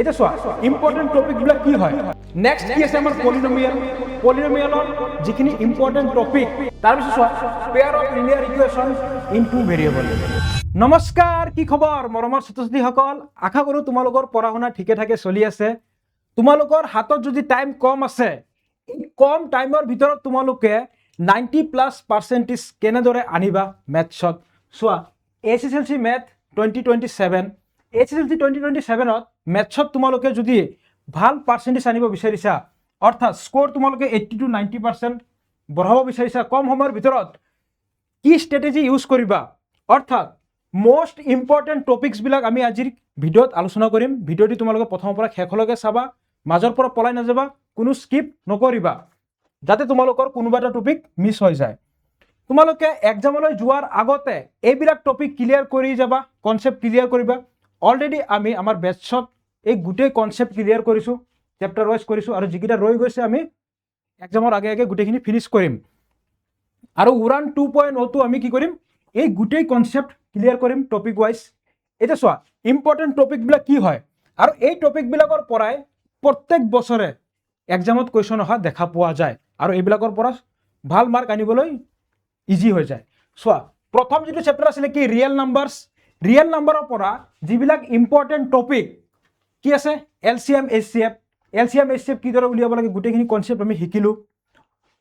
এতিয়া চোৱা, ইম্পৰ্টেণ্ট টপিকবিলাক কি হয়। নেক্সট কি আছে আমাৰ? পলিনমিয়েল। পলিনমিয়েলৰ যিখিনি ইম্পৰ্টেণ্ট টপিক। তাৰপিছত চোৱা, pair of linear equation in two variable। নমস্কাৰ, কি খবৰ মৰমৰ ছাত্ৰ ছাত্ৰীসকল? আশা কৰোঁ তোমালোকৰ পঢ়া শুনা ঠিকে ঠাকে চলি আছে। তোমালোকৰ হাতত যদি টাইম কম আছে, এই কম টাইমৰ ভিতৰত তোমালোকে 90+ পাৰ্চেণ্টেজ কেনেদৰে আনিবা মেথছত? চোৱা, HSLC math 2027, HSLC 2027ত মেথছত তোমালোকে যদি ভাল পাৰ্চেণ্টেজ আনিব বিচাৰিছা, অৰ্থাৎ স্ক'ৰ তোমালোকে 80 টু 90% বঢ়াব বিচাৰিছা কম সময়ৰ ভিতৰত, কি ষ্ট্ৰেটেজি ইউজ কৰিবা, অৰ্থাৎ মষ্ট ইম্পৰ্টেণ্ট টপিকছবিলাক আমি আজিৰ ভিডিঅ'ত আলোচনা কৰিম। ভিডিঅ'টি তোমালোকে প্ৰথমৰ পৰা শেষলৈকে চাবা, মাজৰ পৰা পলাই নাযাবা, কোনো স্কিপ নকৰিবা, যাতে তোমালোকৰ কোনোবা এটা টপিক মিছ হৈ যায়। তোমালোকে এক্সামলৈ যোৱাৰ আগতে এইবিলাক টপিক ক্লিয়াৰ কৰি যাবা, কনচেপ্ট ক্লিয়াৰ কৰিবা। অলৰেডি আমি আমাৰ বেটছত এই গোটেই কনচেপ্ট ক্লিয়াৰ কৰিছোঁ, চেপ্টাৰ ৱাইজ কৰিছোঁ আৰু যিকেইটা ৰৈ গৈছে, আমি এক্সামৰ আগে আগে গোটেইখিনি ফিনিছ কৰিম। আৰু উৰাণ 2.0টো আমি কি কৰিম? এই গোটেই কনচেপ্ট ক্লিয়াৰ কৰিম টপিক ৱাইজ। এতিয়া চোৱা, ইম্পৰ্টেণ্ট টপিকবিলাক কি হয় আৰু এই টপিকবিলাকৰ পৰাই প্ৰত্যেক বছৰে এক্সামত কুৱেশ্যন অহা দেখা পোৱা যায় আৰু এইবিলাকৰ পৰা ভাল মাৰ্ক আনিবলৈ ইজি হৈ যায়। চোৱা, প্ৰথম যিটো চেপ্টাৰ আছিলে কি? Real numbers. Real নাম্বাৰৰ পৰা যিবিলাক ইম্পৰ্টেণ্ট টপিক কি আছে? LCM, HCF। LCM, HCF কিদৰে উলিয়াব লাগে, গোটেইখিনি কনচেপ্ট আমি শিকিলোঁ।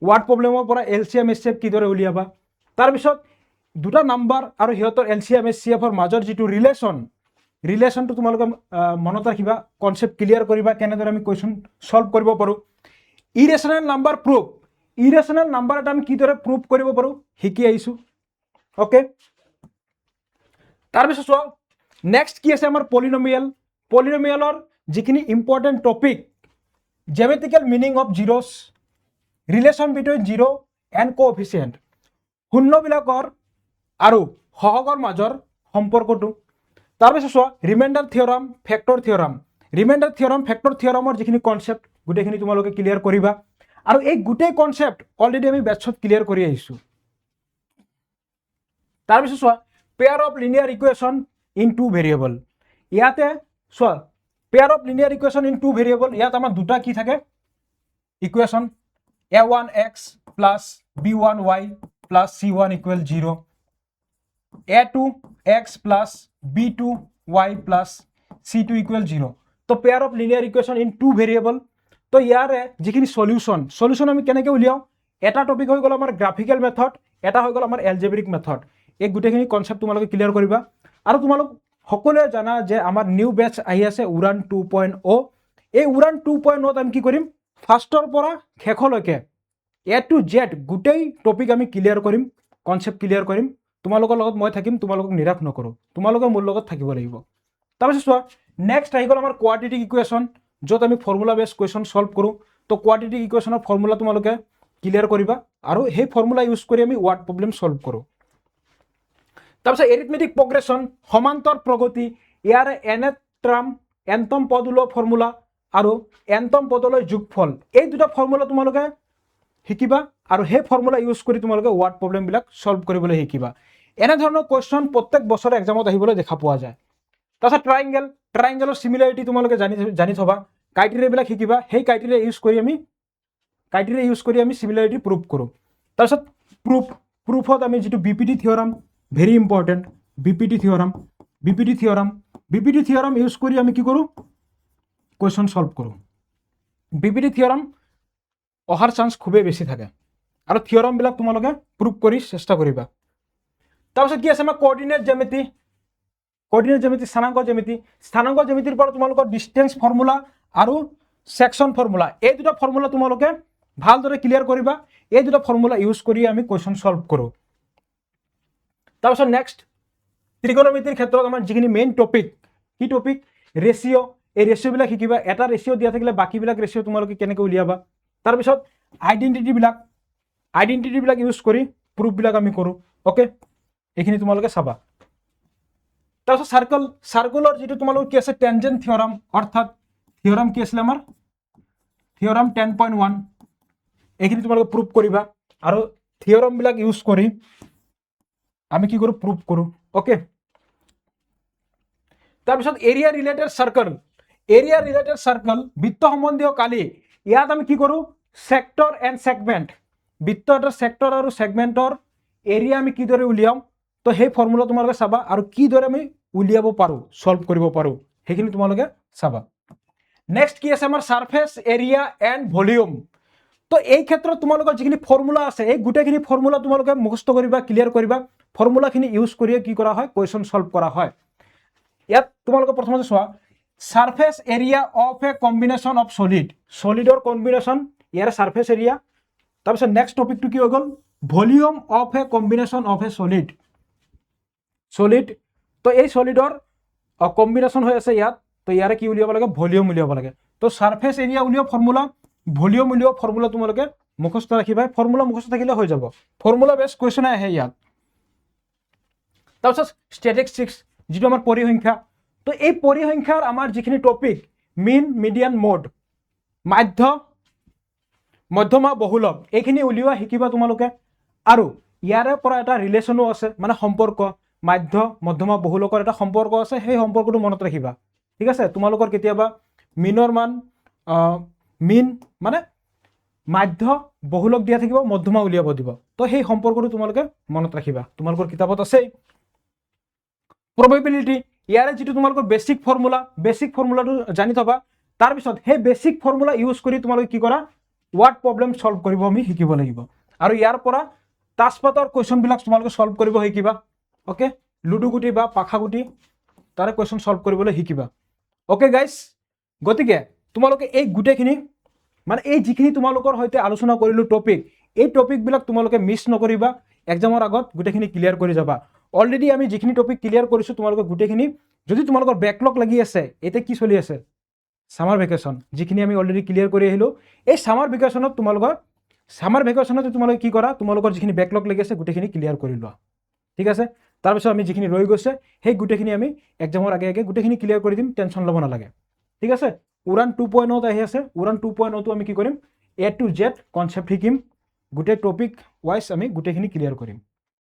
ৱাৰ্ড প্ৰব্লেমৰ পৰা এলচিএম, এইচচিএফ কিদৰে উলিয়াবা। তাৰপিছত দুটা নাম্বাৰ আৰু সিহঁতৰ এলচিএম, এইচচিএফৰ মাজৰ যিটো ৰিলেশ্যন, ৰিলেশ্যনটো তোমালোকে মনত ৰাখিবা, কনচেপ্ট ক্লিয়াৰ কৰিবা, কেনেদৰে আমি কুৱেশ্যন ছল্ভ কৰিব পাৰোঁ। Irrational number proof, irrational number এটা আমি কিদৰে প্ৰুভ কৰিব পাৰোঁ, শিকি আহিছোঁ। অ'কে, তাৰপিছত চোৱা, নেক্সট কি আছে আমাৰ? পলিনমিয়েল। পলিনমিয়েলৰ যিখিনি important topic, geometrical meaning of zeros, relation between zero and coefficient, শূন্যবিলাকৰ আৰু সহগৰ মাজৰ সম্পৰ্কটো। তাৰপিছত চোৱা, remainder theorem, factor theorem। Remainder theorem, factor থিয়ৰামৰ যিখিনি কনচেপ্ট, গোটেইখিনি তোমালোকে ক্লিয়াৰ কৰিবা আৰু এই গোটেই কনচেপ্ট অলৰেডি আমি বেটছত ক্লিয়াৰ কৰি আহিছোঁ। তাৰপিছত চোৱা, pair of linear equation in two variable। ইয়াতে চোৱা, pair of linear equation in two variable, ইয়াত আমাৰ দুটা কি থাকে equation? A one x plus b one y plus c one equal zero, a two x plus b two y plus c two equal zero। তো pair of linear equation in two variable। তো ইয়াৰে যিখিনি solution, solution আমি কেনেকৈ উলিয়াওঁ? এটা topic হৈ গ'ল আমাৰ গ্ৰাফিকেল মেথড, এটা হৈ গ'ল আমাৰ এলজেব্ৰিক মেথড। এই গোটেইখিনি কনচেপ্ট তোমালোকে ক্লিয়াৰ কৰিবা। আৰু তোমালোক সকলোৱে জানা যে আমাৰ নিউ বেটছ আহি আছে, উৰাণ 2.0। এই উৰাণ 2.0ত আমি কি কৰিম? ফাৰ্ষ্টৰ পৰা শেষলৈকে এ টু জেড গোটেই টপিক আমি ক্লিয়াৰ কৰিম, কনচেপ্ট ক্লিয়াৰ কৰিম। তোমালোকৰ লগত মই থাকিম, তোমালোকক নিৰাশ নকৰোঁ। তোমালোকে মোৰ লগত থাকিব লাগিব। তাৰপিছত চোৱা, নেক্সট আহি গ'ল আমাৰ কোৱাড্ৰেটিক ইকুৱেশ্যন, য'ত আমি ফৰ্মুলা বেছ কুৱেশ্যন ছল্ভ কৰোঁ। তো কোৱাড্ৰেটিক ইকুৱেশ্যনৰ ফৰ্মুলা তোমালোকে ক্লিয়াৰ কৰিবা আৰু সেই ফৰ্মুলা ইউজ কৰি আমি ৱাৰ্ড প্ৰব্লেম ছল্ভ কৰোঁ। তাৰপিছত এৰিথমেটিক প্ৰগ্ৰেশ্যন, সমান্তৰ প্ৰগতি। ইয়াৰে এন টাৰ্ম, এনতম পদ ওলোৱা ফৰ্মুলা আৰু এনতম পদলৈ যোগফল, এই দুটা ফৰ্মুলা তোমালোকে শিকিবা আৰু সেই ফৰ্মুলা ইউজ কৰি তোমালোকে ৱাৰ্ড প্ৰব্লেমবিলাক ছল্ভ কৰিবলৈ শিকিবা। এনেধৰণৰ কুৱেশ্যন প্ৰত্যেক বছৰে এক্সামত আহিবলৈ দেখা পোৱা যায়। তাৰপিছত ট্ৰাইংগেল। ট্ৰাইংগেলৰ চিমিলাৰিটি তোমালোকে জানি থবা, ক্ৰাইটেৰিয়াবিলাক শিকিবা। সেই ক্ৰাইটেৰিয়া ইউজ কৰি আমি চিমিলাৰিটি প্ৰুভ কৰোঁ। তাৰপিছত প্ৰুফ। প্ৰুফত আমি যিটো BPT theorem, very important, BPT theorem, BPT theorem, BPT theorem use কৰি আমি কি কৰোঁ? কুৱেশ্যন ছল্ভ কৰোঁ। বিপিটি থিয়ৰাম অহাৰ চান্স খুবেই বেছি থাকে আৰু থিয়ৰামবিলাক তোমালোকে প্ৰুভ কৰি চেষ্টা কৰিবা। তাৰপিছত কি আছে আমাৰ? কোঅৰ্ডিনেট জ্যামিতি। কোঅৰ্ডিনেট জ্যামিতি, স্থানাংক জ্যামিতি। স্থানাংক জ্যামিতিৰ পৰা তোমালোকৰ ডিষ্টেঞ্চ ফৰ্মুলা আৰু ছেকশ্যন ফৰ্মুলা, এই দুটা ফৰ্মুলা তোমালোকে ভালদৰে ক্লিয়াৰ কৰিবা। এই দুটা ফৰ্মুলা ইউজ কৰি আমি কুৱেশ্যন ছল্ভ কৰোঁ। তাৰপিছত নেক্সট ত্ৰিকোণমিতিৰ ক্ষেত্ৰত আমাৰ যিখিনি মেইন টপিক, কি টপিক? ৰেচিঅ'। এই ৰেচিঅ'বিলাক শিকিবা। এটা ৰেচিঅ' দিয়া থাকিলে বাকীবিলাক ৰেচিঅ' তোমালোকে কেনেকৈ উলিয়াবা। তাৰপিছত আইডেণ্টিটিবিলাক ইউজ কৰি প্ৰুফবিলাক আমি কৰোঁ। অ'কে, এইখিনি তোমালোকে চাবা। তাৰপিছত চাৰ্কল। চাৰ্কলৰ যিটো তোমালোকৰ কি আছে? টেনজেণ্ট থিয়ৰাম, অৰ্থাৎ থিয়ৰাম কি আছিলে আমাৰ? থিয়ৰাম 10.1। এইখিনি তোমালোকে প্ৰুভ কৰিবা আৰু থিয়ৰামবিলাক ইউজ কৰি আমি কি কৰোঁ? প্ৰুভ কৰোঁ। অ'কে, তাৰপিছত area related circle. Area related circle, বৃত্ত সম্বন্ধীয় কালি। ইয়াত আমি কি কৰোঁ? ছেক্টৰ এণ্ড ছেগমেণ্ট, বৃত্ত এটা ছেক্টৰ আৰু ছেগমেণ্টৰ এৰিয়া আমি কিদৰে উলিয়াম, তো সেই ফৰ্মুলা তোমালোকে চাবা আৰু কিদৰে আমি উলিয়াব পাৰোঁ, ছল্ভ কৰিব পাৰোঁ, সেইখিনি তোমালোকে চাবা। নেক্সট কি আছে আমাৰ? Surface area and volume. তো এই ক্ষেত্ৰত তোমালোকৰ যিখিনি ফৰ্মুলা আছে, এই গোটেইখিনি ফৰ্মুলা তোমালোকে মুখস্থ কৰিবা, ক্লিয়াৰ কৰিবা। ফৰ্মুলাখিনি ইউজ কৰিয়ে কি কৰা হয়? কুৱেশ্যন ছল্ভ কৰা হয়। ইয়াত তোমালোকে প্ৰথমতে চোৱা, surface area of a combination of solid, চলিডৰ combination, ইয়াৰে ছাৰফেচ এৰিয়া। তাৰপিছত নেক্সট টপিকটো কি হৈ গ'ল? Volume of a combination of a solid, solid। তো এই চলিডৰ কম্বিনেশ্যন হৈ আছে ইয়াত, তো ইয়াৰে কি উলিয়াব লাগে? ভলিউম উলিয়াব লাগে। তো ছাৰফেচ এৰিয়া উলিওৱা ফৰ্মুলা, ভলিউম উলিওৱা ফৰ্মুলা তোমালোকে মুখস্থ ৰাখিবা। ফৰ্মুলা মুখস্থ থাকিলে হৈ যাব, ফৰ্মুলা বেছ কুৱেশ্যনে আহে ইয়াত। তাৰপিছত ষ্টেটিষ্টিক্স, যিটো আমাৰ পৰিসংখ্যা। তো এই পৰিসংখ্যাৰ আমাৰ যিখিনি টপিক, মিন, মিডিয়ান, মোড, মাধ্য, মধ্যমা, বহুলক, এইখিনি উলিওৱা শিকিবা তোমালোকে। আৰু ইয়াৰে পৰা এটা ৰিলেশ্যনো আছে, মানে সম্পৰ্ক, মাধ্য, মধ্যমা, বহুলকৰ এটা সম্পৰ্ক আছে, সেই সম্পৰ্কটো মনত ৰাখিবা, ঠিক আছে? তোমালোকৰ কেতিয়াবা মিনৰ মান, মিন মানে মাধ্য, বহুলক দিয়া থাকিব, মধ্যমা উলিয়াব দিব। তো সেই সম্পৰ্কটো তোমালোকে মনত ৰাখিবা, তোমালোকৰ কিতাপত আছেই। প্ৰবেবিলিটি, ইয়াৰে যিটো তোমালোকৰ বেছিক ফৰ্মুলা, বেছিক ফৰ্মুলাটো জানি থবা। তাৰপিছত সেই বেছিক ফৰ্মুলা ইউজ কৰি তোমালোকে কি কৰা? ৱাৰ্ড প্ৰব্লেম ছল্ভ কৰিব আমি শিকিব লাগিব। আৰু ইয়াৰ পৰা তাজপাতৰ কুৱেশ্যনবিলাক তোমালোকে ছল্ভ কৰিব শিকিবা, অ'কে? লুডু গুটি বা পাখা গুটি, তাৰে কুৱেশ্যন ছল্ভ কৰিবলৈ শিকিবা। অ'কে গাইজ, গতিকে তোমালোকে এই গোটেইখিনি, মানে এই যিখিনি তোমালোকৰ সৈতে আলোচনা কৰিলোঁ টপিক, এই টপিকবিলাক তোমালোকে মিছ নকৰিবা। এক্সামৰ আগত গোটেইখিনি ক্লিয়াৰ কৰি যাবা। অলৰেডি আমি যিখিনি টপিক ক্লিয়াৰ কৰিছোঁ, তোমালোকে গোটেইখিনি, যদি তোমালোকৰ বেকলগ লাগি আছে, এতিয়া কি চলি আছে? Summer vacation. যিখিনি আমি অলৰেডি ক্লিয়াৰ কৰি আহিলোঁ, এই ছামাৰ ভেকেশ্যনত, তোমালোকৰ ছামাৰ ভেকেশ্যনতে তোমালোকে কি কৰা? তোমালোকৰ যিখিনি বেকলগ লাগি আছে, গোটেইখিনি ক্লিয়াৰ কৰি লোৱা, ঠিক আছে? তাৰপিছত আমি যিখিনি ৰৈ গৈছে, সেই গোটেইখিনি আমি এক্সামৰ আগে আগে গোটেইখিনি ক্লিয়াৰ কৰি দিম, টেনশ্যন ল'ব নালাগে, ঠিক আছে? উৰাণ 2.0ত আহি আছে। উৰাণ 2.0টো আমি কি কৰিম? এ টু জেড কনচেপ্ট শিকিম, গোটেই টপিক ৱাইজ আমি গোটেইখিনি ক্লিয়াৰ কৰিম।